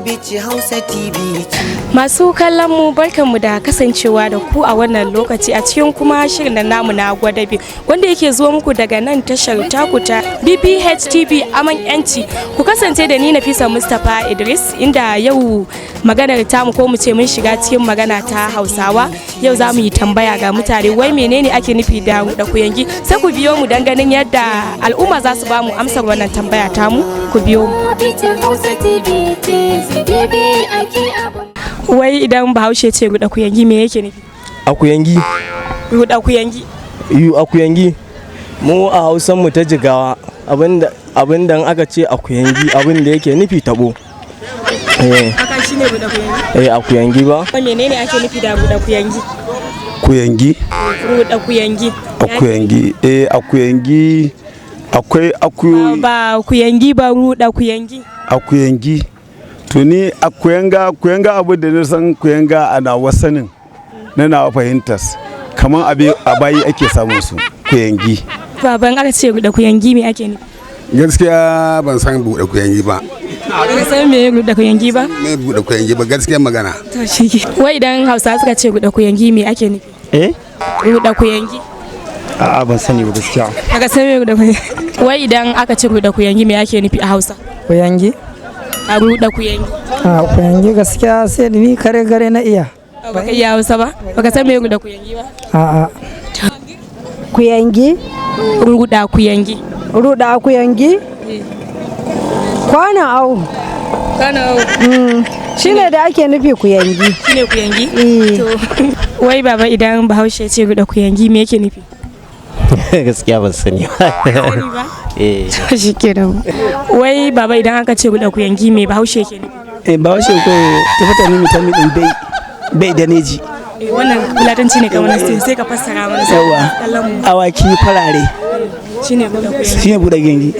Bici Hausa TV ce. Masu kallon mu, barkanmu da kasancewa da ku a wannan lokaci a cikin kuma shirin da namu na Gwadabe, wanda yake zuwa muku daga nan tashar taku ta BBH TV Aman Yanci. Ku kasance da ni, Nafisa Mustapha Idris, inda yau maganar tamu, ko mu ce mun shiga cikin magana ta Hausawa. Yau za mu yi tambaya ga mutane, wai menene ake nufi da da kuyangi? Sai ku biyo mu dan ganin yadda al'umma za su ba mu amsar wannan tambaya tamu. Ku biyo mu. Bici Hausa TV ce, TV ake abu. Wai idan Bahaushe ce ruɗa kuyangi, me yake nufi? Akuyangi. Ruɗa kuyangi. Yu, akuyangi. Mu a Hausan mu ta Jigawa, abinda in aka ce akuyangi, abinda yake nufi tabo. Eh. Aka shine ruɗa kuyangi? Eh, akuyangi ba. Menene ake nufi da ruɗa kuyangi? Kuyangi? Ruɗa kuyangi. Akuyangi, eh, akuyangi akwai akuyoyi. Ba kuyangi ba, ruɗa kuyangi. Akuyangi, to ni akuyanga, kuyanga, abu da na san kuyanga a nawa sanin, na nawa fahimtas, kamar abe a bayi ake samun su, kuyangi. Baban, aka ce ruɗa kuyangi, me ake nufi? Gaskiya ban san buɗe kuyangi ba. Ba san me ruɗa kuyangi ba? Me buɗe kuyangi ba, gaskiya magana. To shi, wai idan Hausa suka ce ruɗa kuyangi, me ake nufi? Eh? Ruɗa kuyangi. A'a, ban sani ba gaskiya. Aka san me ruɗa kuyangi? Wai idan aka ce ruɗa kuyangi, me ake nufi a Hausa? Kuyangi? A ruɗa kuyangi. A kuyangi, gaskiya sai da ni kare kare na iya. Baka iya Hausa ba? Baka san me ruɗa kuyangi ba? A'a. Kuyangi? Ruɗa kuyangi. Ruda kuyangi? Kwana au. Kano. Shine da ake nufi kuyangi. Shine kuyangi? Eh. To, wai baba, idan Bahaushe ce ruɗa kuyangi, me yake nufi? Gaskiya ban sani ba. Sani ba? Eh. To shi kenan. Wai baba, idan aka ce ruɗa kuyangi, me Bahaushe yake nufi? E, Bahaushe ko tafata ne mutane din bai bai da neji. Eh, wannan Fulatanci ne kamar sai ka fassara mana. Yawa. Kallon mu. Awaki farare. Shine ruɗa kuyangi. Shine bude gengi.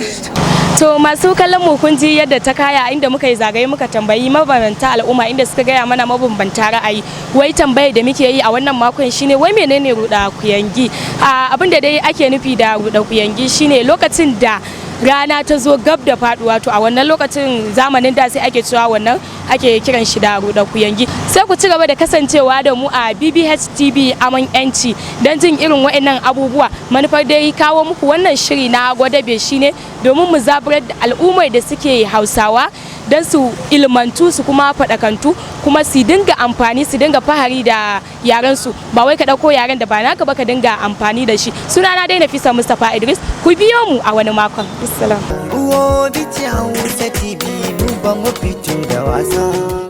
To masu kallon mu, kun ji yadda ta kaya inda muka yi zagaye, muka tambayi mabambanta al'umma, inda suka gaya mana mabambanta ra'ayi. Wai tambayar da muke yi a wannan makon shine, wai menene ruɗa kuyangi? Abin da dai ake nufi da ruɗa kuyangi shine lokacin da rana ta zo gab da faduwa. To a wannan lokacin, zamanin da, sai ake cewa wannan ake kiran shi da ruɗa kuyangi. Sai ku ci gaba da kasancewa da mu a BBH TV Aman Yanci don jin irin waɗannan abubuwa. Manufar dai kawo muku wannan shiri na Gwadabe shine domin mu zaburar da al'ummar da suke Hausawa don su ilmantu, su kuma faɗakantu, kuma su dinga amfani, su dinga fahari da yaren su. Ba wai ka ɗauko yaren da ba naka ba ka dinga amfani da shi. Sunana dai Nafisa Mustapha Idris. Ku biyo mu a wani makon. Assalam. Uwo Bici Hausa TV, mu ba mu fito da wasa.